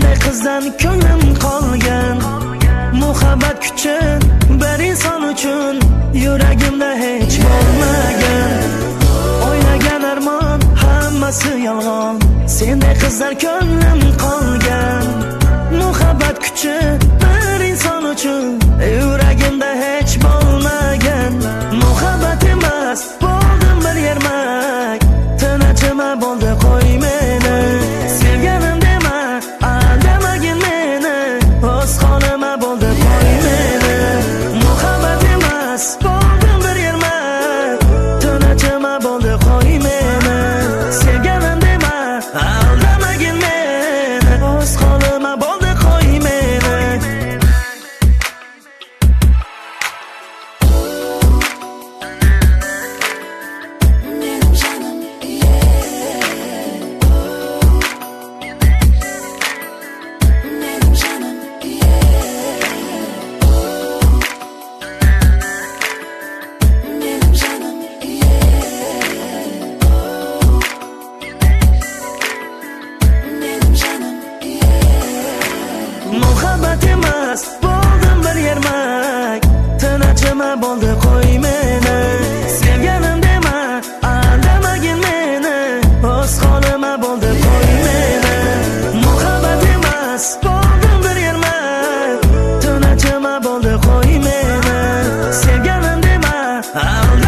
Sendek gyzdan köňlüm qolgan. Muhabbat kuchi bir inson uchun yuragimda hech bo'lmagan. O'ylagan armon hammasi yolg'on. Sendek qizdan ko'nglim qolgan. Muhabbat kuchi bir inson uchun yuragimda hech bo'lmagan. Muhabbat emas, bo'ldim bir yermak. Tinachima bo'ldi qo'y meni. Sevganim dema, aldamagin meni. O'z holima bo'ldi qo'y meni. Muhabbat emas, bo'ldim bir yermak. Tinachima bo'ldi qo'y meni. Sevganim dema, aldamagin meni. O'z holima bo'ldi qo'y meni. Menim janym, yeah. Menim janym, yeah. Menim janym, yeah. Menim janym, yeah. Muhabbat emas, bo'ldim bir yermak. Tinachima bo'ldi qo'y meni. Sevganim dema, aldamagin meni. O'z holima bo'ldi qo'y meni. Muhabbat emas, bo'ldim bir yermak. Tinachima bo'ldi qo'y meni. Sevganim dema, aldamagin.